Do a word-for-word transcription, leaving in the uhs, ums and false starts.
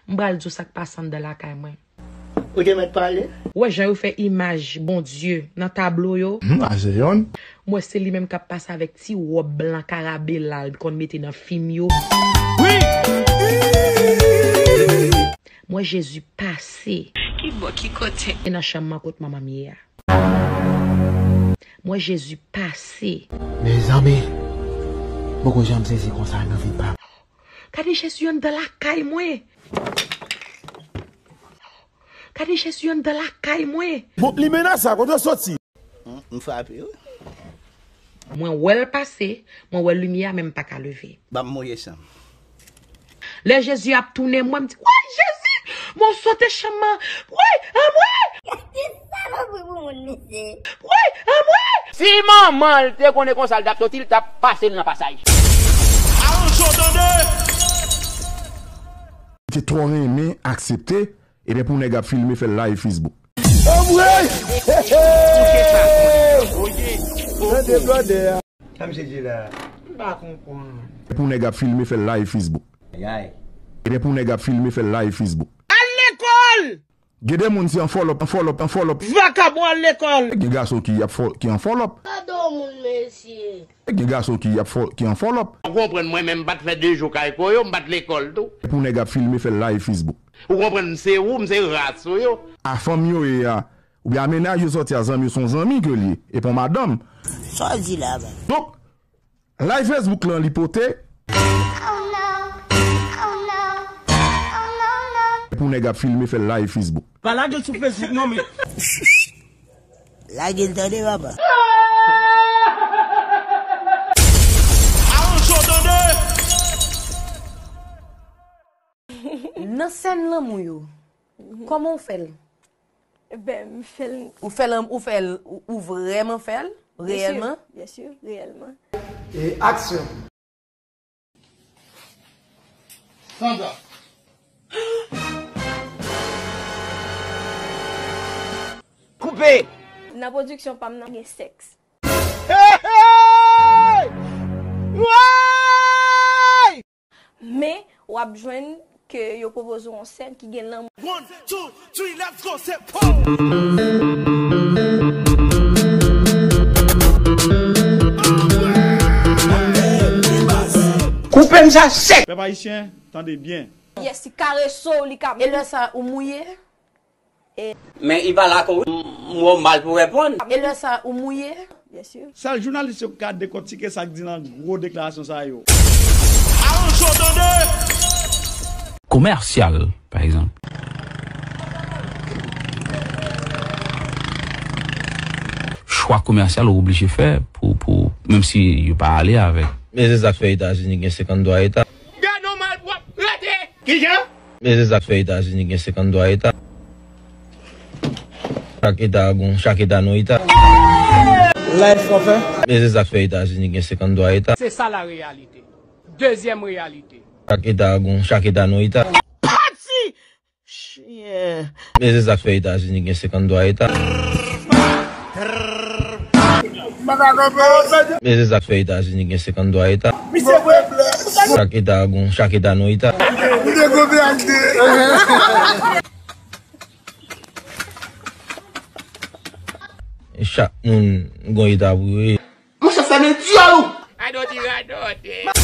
M pral di w sa k pase anndan lakay mwen. Ou te mèt pale. Ou wè jan yo fè imaj Bondye nan tablo yo? Hmm, a se yonn. M wè se li menm k ap pase avèk ti wòb blan karabela l konn mete nan fim yo. Wi! M wè Jezi pase. Ki bò, ki kote? E nan chanm mwen kot manman m ye a. M wè Jezi pase. Mezanmi, m poko janm sezi konsa nan vi pa m. Gade Jezi anndan lakay mwen. Gade Jezi anndan lakay mwen. Bon, limena sa, kote w soti? M, m frape, wi. Mwen wè l pase, mwen wè limyè a, men m pa ka leve. Ban m mouye san m. Lè Jezi ap tounen mwen, m di, woy, Jezi! Mwen sote chanm nan. Woy, anmwe! Gade salopri pou moun, mesye. Woy, anmwe! Si manman l te konnen konsa l t ap soti, l t ap pase l nan pasaj. Alonso, tande! Li te twò renmen aksepte, ebyen pou nèg ap filme fè l live Facebook. Anmwe! Tande blòdè a. Sa misye di la? M pa konprann. Pou nèg ap filme fè l live Facebook. Ayay. Ebyen pou nèg ap filme fè l live Facebook. Al lekòl! Gen de moun se anfòlòp, anfòlòp, anfòlòp. Vakabon al lekòl. Gen gason ki ap fò, ki anfòlòp. Gadon moun mesye. Gen gason ki ap fò, ki anfòlòp. Ou konprann mwen menm m pa t fè de jou kay koyo, m pa t lekòl tou. Pou nèg ap filme fè l live Facebook. Ou konprann m se ou, m se ras ou yo. A fanm yo ye a. Oubyen a mennaj yo sòti a zanmi yo, se yon zanmi ke l ye, e pa yon madanm. Sa w di la, ba? Donk, live Facebook lan li pote. Pou nèg ap filme fè l live Facebook. Pa lage l sou Facebook non, men. Lage l tande, papa. Alonso, tande! Nan sèn lanmou yo, kòman w fè l? Ben, m fè l. Ou fè l, ou fè l, ou, ou vrèman fè l? Reyèlman? Byen si, byen si, reyèlman. E aksyon. Sandra. Koupe! Nan pwodiksyon pa m nan gen sèks. Hey, hey! Woy! Men, w ap jwenn ke yo pwopoze w yon sèn ki gen lanmou. One, two, three, let's go, se po! Koupe m sa sèk! Pèp ayisyen, tande byen. Yes, li karese w, li ka. E lè sa, ou mouye? Men li pa lakò wi. M wè w mal pou reponn. E lè sa ou mouye? Byen si. Sèl jounalis yo k ka dekòtike sa k di nan gwo deklarasyon sa yo. Alonso, tande! Komèsyal, pa egzanp. Chwa komèsyal ou oblije fè pou, pou, menm si yo pa ale avèk. Men se sa k fè Etazini gen senkanntwa eta. Gadon malpwòp, rete! Kijan? Men se sa k fè Etazini gen senkanntwa eta. Chak eta gon, chak eta non eta. Life w ap fè? Men se sa k fè Etazini gen senkanntwa eta. Se sa la réalité. Dezyèm reyalite. Chak eta gon, chak eta non eta. Pati! Chyen. Men se sa k fè Etazini gen senkanntwa eta. Men se sa k fè Etazini gen senkanntwa eta. Chak eta gon, chak eta non eta. Chak moun gon eta pou yo ye. Monchè, fèmen dyòl ou! Radote, radote.